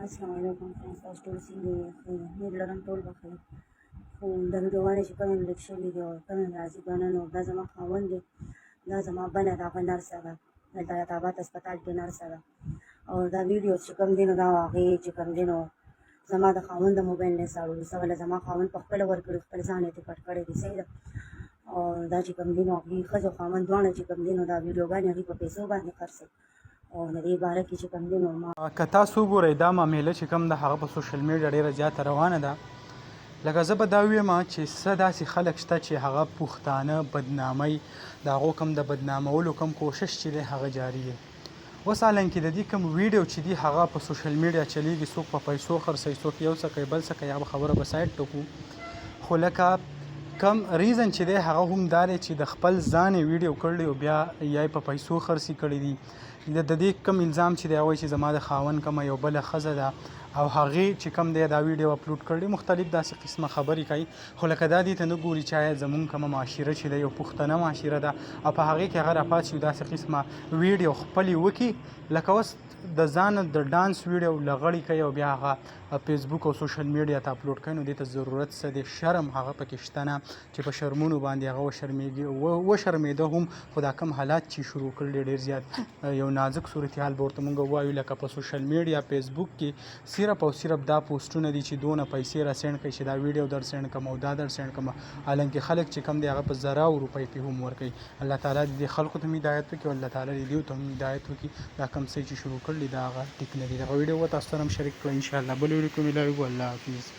السلام علیکم فرینډز، تاسو ټول څنګه یې؟ ښه یې؟ امید لرم ټول به ښه یې. خو د ویډیوګانې چې کومې لیک شوي دي او کومې راځي که نه، نو دا زما خاوند دی، دا زما بنه ده، هغه نرسه ده، دلته حیات آباد هسپتال کې نرسه ده. او دا ویډیو چې کوم دی نو دا هغې چې کوم دی نو زما د خاوند د موبایل نه ساړو زما خاوند په خپله ورکړي، خپل ځان یې ترې پټ کړی دی، صحیح ده. او دا چې کوم دی نو هغې ښځو خاوند دواړه چې کوم دی نو دا ویډیوګانې هغې په پیسو باندې خرڅوي. او د دې باره کې چې کوم دی نو ما که تاسو وګورئ، دا معامله چې کوم ده هغه په سوشل میډیا ډیره زیاته روانه ده. لکه زه به دا ویم چې څه داسې خلک شته چې هغه پښتانه بدنامي، د هغو کوم د بدنامولو کوم کوشش چې دی هغه جاري دی. اوس حالانکه د دې کوم ویډیو چې دی هغه په سوشل میډیا چلیږي، څوک په پیسو خرڅوي، څوک یو څه کوي، بل څه کوي، هغه خبره به سایډ ته کړو. خو لکه کم ریزن چې دی هغه هم دا دی چې د خپل ځان یې ویډیو کړی او بیا یا یې په پیسو خرڅې کړي دي. د دې کوم الزام چې دی هغه وایي چې زما د خاوند کومه یو بله ښځه ده او هغې چې کوم دی دا ویډیو اپلوډ کړی، مختلف داسې قسمه خبرې کوي. خو لکه دا دې ته نه ګوري چې آیا زمونږ کومه معاشره چې ده یو پښتنه معاشره ده او په هغې کې هغه راپاڅي او داسې قسمه ویډیو خپلې وکړي. لکه اوس د ځانه د ډانس ویډیو لغړی کوي او بیا هغه فیسبوک او سوشل میډیا ته اپلوډ کوي، نو دې ته ضرورت څه دی؟ شرم هغه پکې شته نه چې په شرمونو باندې هغه وشرمېږي، وشرمېده هم. خو دا کوم حالات چې شروع کړل، ډېر زیات یو نازک صورتحال به ورته مونږ ووایو. لکه په سوشل میډیا فیسبوک کې صرف او صرف دا پوسټونه دي چې دونه پیسې را سینډ کړئ چې دا ویډیو در سینډ کړم او دا در سینډ کړم، حالانکه خلک چې کوم دی هغه په زراو روپۍ پې هم ورکوي. الله تعالی دې خلکو ته هم هدایت وکړي او الله تعالی دې دیو ته هم هدایت وکړي. دا کوم څه چې شروع کړل دا هغه ټیک نه دي. دغه ویډیو به تاسو سره هم شریک کړم. ان شاء الله بل ویډیو کې ملاویږو. الله حافظ.